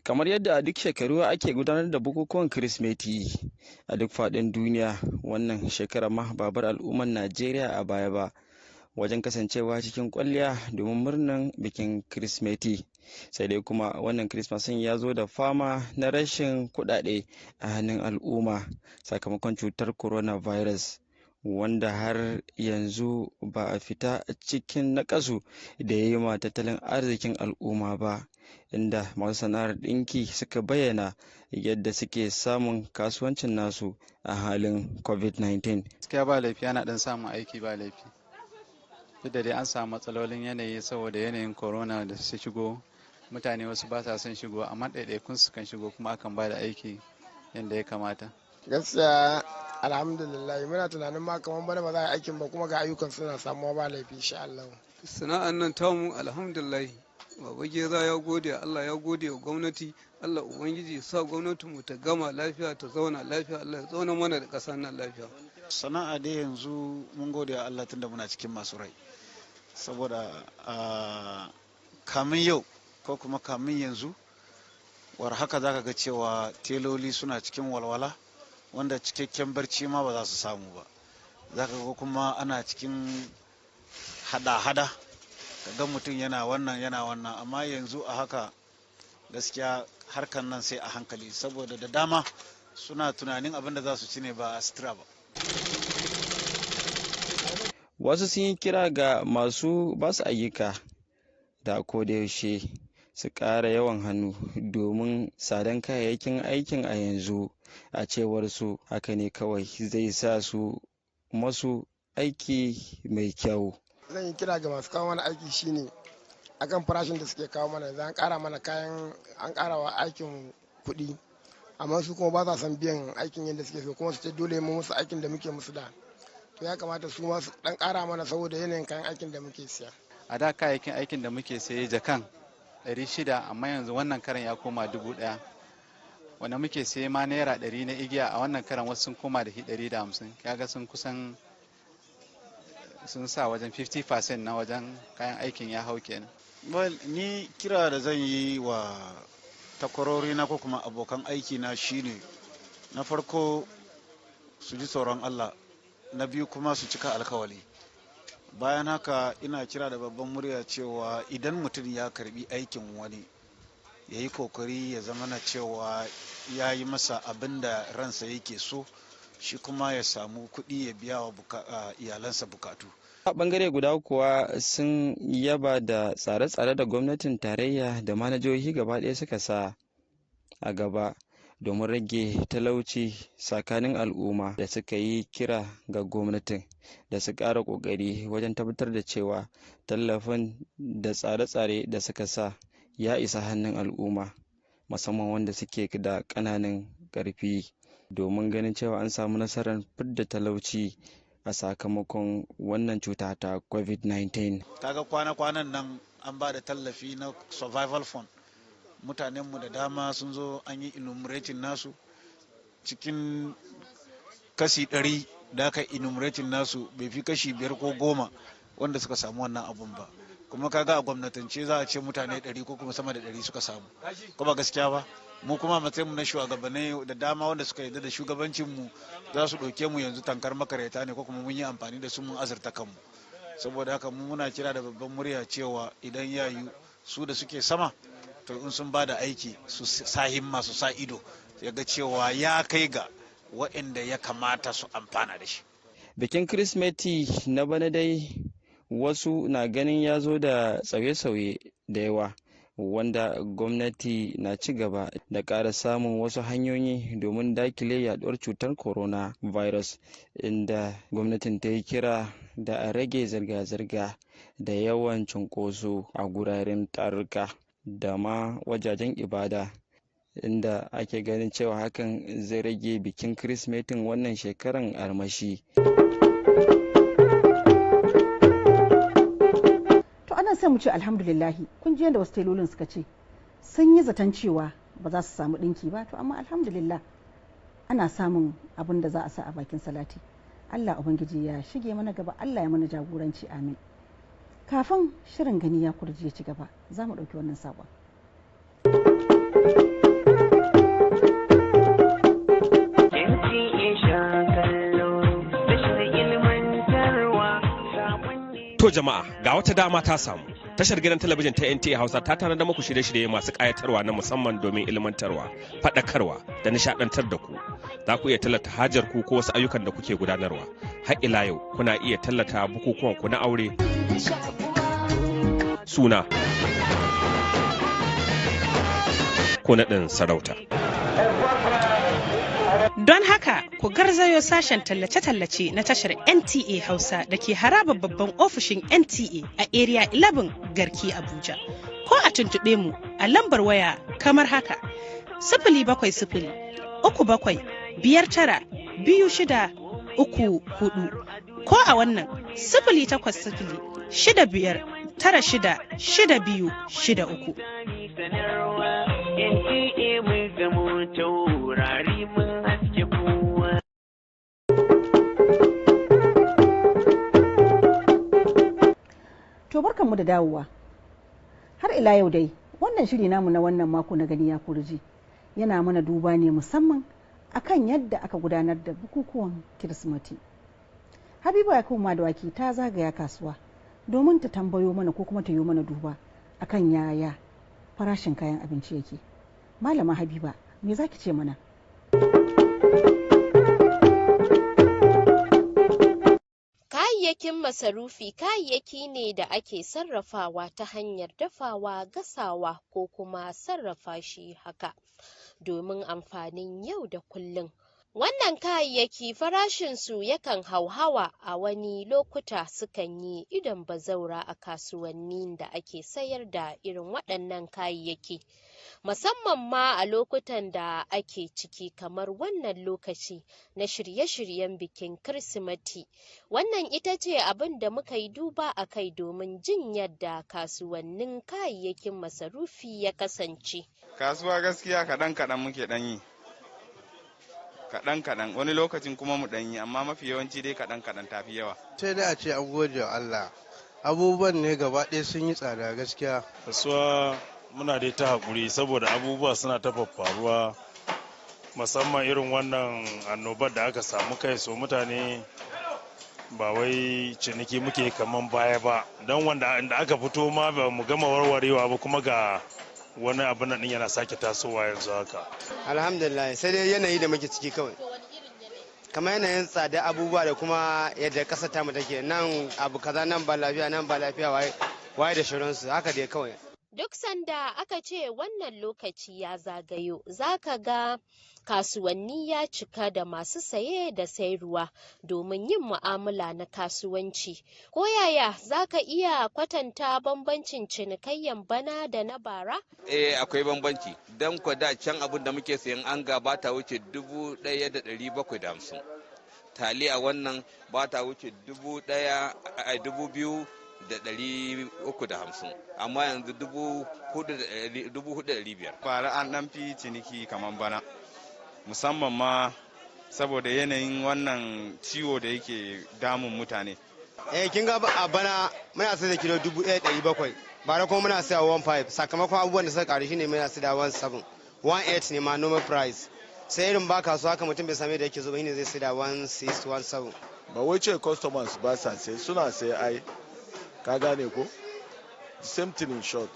Kamar yadda a duk shekaru ake gudanar da bukukuwan Kirsimeti a duk faɗin duniya, wannan shekarar ma ba bar al'ummar Najeriya a baya ba wajen kasancewa cikin kwalliya domin murnan bikin Kirsimeti. Sai dai kuma wannan Kirsimasin ya zo da fama na rashin kuɗaɗe a hannun al'umma sakamakon cutar coronavirus, wanda har yanzu ba a fita cikin naƙasu da ya yi ma tattalin arzikin al'umma ba, inda masu sana'ar ɗinki suka bayyana yadda suke samun kasuwancin nasu a halin COVID-19. Gaskiya ba laifi, ana ɗan samun aiki ba laifi. Duk da dai an samu matsalolin yanayi saboda yanayin corona da su shigo, mutane wasu ba sa son shigo, amma ɗaiɗaikun su kan shigo kuma akan ba da aiki yadda ya kamata. Gaskiya alhamdulillah, muna tunanin ma kamar bana ba za a yi aikin ba, kuma ga ayyukan suna samuwa ba laifi insha Allah. Sana'an nan tamu alhamdulillah, Baba Geza ya gode Allah, ya gode wa gwamnati. Allah Ubangiji ya sa gwamnatin mu ta gama lafiya, ta zauna lafiya, Allah ya zauna mana da ƙasar nan lafiya. Sana'a dai yanzu mun gode wa Allah tunda muna cikin masu rai, saboda kamin yau ko kuma kamin yanzu war haka zaka ga cewa teloli suna cikin walwala wanda cikakken barci ma ba za su samu ba. Zaka ga kuma ana cikin hada-hada, kaga mutum yana wannan yana wannan, amma yanzu a haka gaskiya harkan nan sai a hankali, saboda da dama suna tunanin abin da za su ci ne ba a sutura ba. Wasu sun yi kira ga masu basu ayyuka da kodayaushe su ƙara yawan hannu domin tsadan kayayyakin aikin a yanzu, a cewar su haka ne kawai zai sa su masu aiki mai kyau. Zan yi kira ga masu kawo mana aiki shine akan farashin da suke kawo mana yanzu, an ƙara mana kayan, an ƙara wa aikin kuɗi, amma su kuma ba sa son biyan aikin yadda suke so, kuma su ce dole mu musu aikin da muke musu da. To ya kamata su ma su dan ƙara mana saboda yanayin kayan aikin da muke siya. A da kayayyakin aikin da muke saye jakan 600, amma yanzu wannan karan ya koma 1000. Wanda muke saye ma naira 100 na igiya, a wannan karan wasu sun koma da shi 150. Kaga sun kusan sun sa wajen 50% na wajen kayan aikin ya hau kenan. Well, ni kira da zan yi wa takwarori na ko kuma abokan aiki na shine, na farko su ji tsoron Allah, na biyu kuma su cika alkawali. Bayan haka ina kira da babban murya cewa idan mutum ya karbi aikin wani, ya yi kokari ya zama na cewa ya yi masa abin da ransa yake so, shi kuma ya samu kuɗi ya biya wa iyalansa bukatu. A bangare guda kuwa sun yaba da tsare-tsare da gwamnatin tarayya da manajoji gaba ɗaya suka sa a gaba domin rage talauci tsakanin al'umma, da suka yi kira ga gwamnatin da su ƙara ƙoƙari wajen tabbatar da cewa tallafin da tsare-tsare da suka sa ya isa hannun al'umma, musamman wanda suke da ƙananan ƙarfi, domin ganin cewa an samu nasarar fidda talauci a sakamakon wannan cuta ta COVID-19. Kaga kwana-kwanan nan an ba da tallafi na survival fund, mutanenmu da dama sun zo an yi enumerating nasu, cikin kashi 100 da aka enumerating nasu bai fi kashi 5 ko 10 wanda suka samu wannan abun ba. Kuma kaga a gwamnatance za a ce mutane 100 ko kuma sama da 100 suka samu, ko ba gaskiya ba? Mu kuma matsayin mu na shugabanni da dama wanda suka yarda da shugabancin mu za su ɗauke mu yanzu tankar makareta ne, ko kuma mun yi amfani da su mun azurta kanmu. Saboda haka mu muna kira da babban murya cewa idan ya yiwu su da suke sama, to in sun ba da aiki su sa himma, su sa ido ya ga cewa ya kai ga waɗanda ya kamata su amfana da shi. Bikin Kirsimeti na bana dai wasu na ganin ya zo da sauye-sauye da yawa, wanda gwamnati na ci gaba da ƙara samun wasu hanyoyi domin dakile yaduwar cutar corona virus, inda gwamnatin ta yi kira da a rage zirga-zirga da yawan cunkoso a guraren tarurruka da ma wajajen ibada, inda ake ganin cewa hakan zai rage bikin Kirsimetin wannan shekaran armashi. To anan sai mu ce alhamdulillahi, kun ji yadda wasu telolin suka ce sun yi zaton cewa ba za su samu ɗinki ba, to amma alhamdulillah ana samun abin da za a sa a bakin salati. Allah Ubangiji ya shige mana gaba, Allah ya mana jagoranci, amin. Kafin shirin gani ya kurji ya ci gaba, za mu ɗauki wannan saƙon. To jama'a, ga wata dama ta samu. Tashar gidan talabijin ta NTA Hausa ta tanadar muku shirye-shirye masu ƙayatarwa na musamman domin ilmantarwa, faɗakarwa da nishaɗantar da ku. Za ku iya tallata hajar ku ko wasu ayyukan da kuke gudanarwa. Har ila yau kuna iya tallata bukukuwan ku na aure, suna, ko naɗin sarauta. Don haka ku garzayo sashen tallace-tallace na tashar NTA Hausa da ke haraba babban ofishin NTA a Area 11 Garki, Abuja. Ko a tuntuɓe mu a lambar waya kamar haka: 07037592634, ko a wannan 08065966263. NTA mun zamo taurari mun haske kowa. To, barkanmu da dawowa. Har ila yau dai, wannan shiri namu na wannan mako na Gani Ya Kurji yana mana duba ne musamman akan yadda aka gudanar da bukukuwan Kirsimeti. Habiba Yakubu Madawaki ta zagaya kasuwa domin ta tambayo mana ko kuma ta yi mana duba akan yaya farashin kayan abinci yake. Malama Habiba, me za ki ce mana? Kayayyakin masarufi kayayyaki ne da ake sarrafawa ta hanyar dafawa, gasawa ko kuma sarrafa shi haka domin amfanin yau da kullum. Wannan kayayyaki farashinsu yakan hauhawa, a wani lokuta sukan yi idon bazaura a kasuwannin da ake sayar da irin waɗannan kayayyaki, musamman ma a lokutan da ake ciki kamar wannan lokaci na shirye-shiryen bikin Kirsimeti. Wannan ita ce abin da muka yi duba a kai domin jin yadda kasuwannin kayayyakin masarufi ya kasance. Kasuwa gaskiya kaɗan kaɗan muke ɗan yi. Kaɗan kaɗan, wani lokacin kuma mu ɗan yi, amma mafi yawanci dai kaɗan kaɗan tafi yawa. Sai dai a ce an gode wa Allah. Abubuwan ne gaba ɗaya sun yi tsada gaskiya. Kasuwa muna dai ta haƙuri saboda abubuwa suna ta faruwa, musamman irin wannan annobar da aka samu kai, so mutane ba wai ciniki muke kaman baya ba, don wanda da aka fito ma ba mu gama warwarewa ba, kuma ga wani abin nan yana sake tasowa yanzu haka. Alhamdulillah, sai dai yanayi da muke ciki kawai, kamar yanayin tsada abubuwa da kuma yadda ƙasar tamu take nan, abu kaza nan ba lafiya, nan ba lafiya, waye waye da shirinsu, haka dai kawai. Duk sanda aka ce wannan lokaci ya zagayo, za ka ga kasuwanni ya cika da masu saye da sayarwa domin yin mu'amala na kasuwanci. Ko yaya za ka iya kwatanta bambancin cinikayyan bana da na bara? Eh, akwai bambanci. Don kwa da can abin da muke sayan anga ba ta wuce 1750. Taliya wannan ba ta wuce 1000, 2350, amma yanzu 4500. Bara an ɗan fi ciniki kamar bana, musamman ma saboda yanayin wannan ciwo da yake damun mutane. Eh, kin ga a bana muna sai da kilo 1700, bara kuma muna saya 15. Sakamakon abubuwan da suka karu shine muna sai da 17, 18 ne ma normal price. Sai irin ba kasuwa haka mutum bai same da yake zo ba, shine zai sai da 16, 17. Ba wai ce customers ba sa sai, suna sai ai. Ka gane ko? The same thing, in short,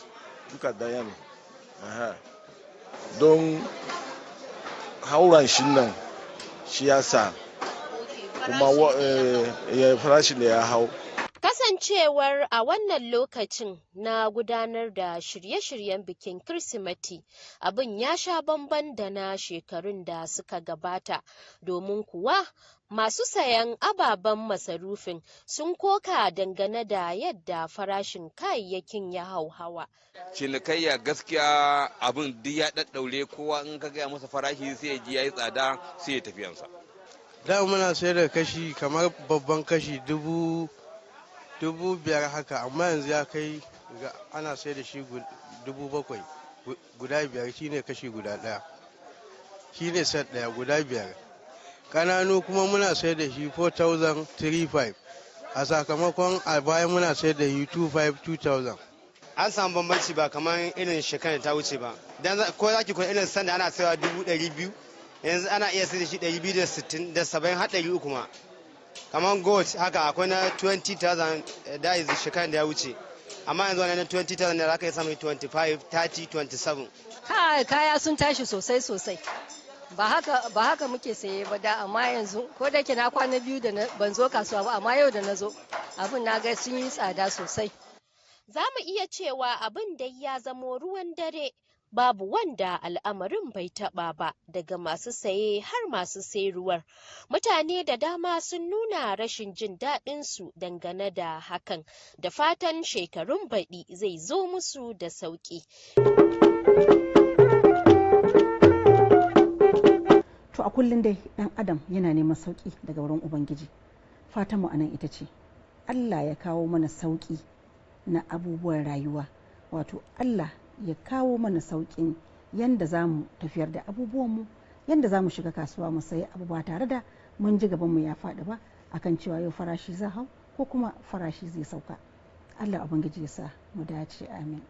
duka daya ne. Don hauran shi nan shi ya sa kuma farashin da ya hau. Kasancewar a wannan lokacin na gudanar da shirye-shiryen bikin Kirsimeti, abin ya sha bamban da na shekarun da suka gabata, domin kuwa masu sayan ababen masarufin sun koka dangane da yadda farashin kayayyakin ya hauhawa. Cinikayya gaskiya abin duk ya ɗaɗɗaure, kowa in ka gaya masa farashi sai ya ji ya yi tsada, sai ya tafiyansa. Da muna sayar da kashi kamar babban kashi 5000 haka, amma yanzu ya kai ga ana sai da shi 7000 guda biyar, shine kashi guda daya, shine set daya guda biyar. Kananu kuma muna sai da shi 4035, a sakamakon a baya muna sai da shi 25, 2000. An samu bambanci, ba kamar irin shekarar ta wuce ba. Dan ko za ki irin sanda ana sayawa 200,000, yanzu ana iya sai da shi 260 da 70 har 300 ma. Kamar gold haka akwai na 20,000, da is shekaran da ya wuce, amma yanzu wannan na 20,000 ne zaka iya samun 25, 30, 27. Kai, kaya sun tashi sosai sosai. Ba haka muke saye ba da, amma yanzu ko da ke na kwana biyu da ban zo kasuwa ba, amma yau da na zo abin na ga sun yi tsada sosai. Za mu iya cewa abin dai ya zamo ruwan dare, babu wanda al'amarin bai taɓa ba, daga masu saye har masu sayarwar. Mutane da dama sun nuna rashin jin daɗinsu dangane da hakan, da fatan shekarun baɗi zai zo musu da sauƙi. To, a kullum dai dan adam yana neman sauki daga wurin Ubangiji. Fatan mu anan ita ce Allah ya kawo mana sauki na abubuwan rayuwa, wato Allah ya kawo mana saukin yanda za mu tafiyar da abubuwanmu, yanda za mu shiga kasuwa mu sayi abu ba tare da mun ji gabanmu ya faɗi ba akan cewa yau farashi za hau ko kuma farashi zai sauka. Allah Ubangiji ya sa mu dace, amin.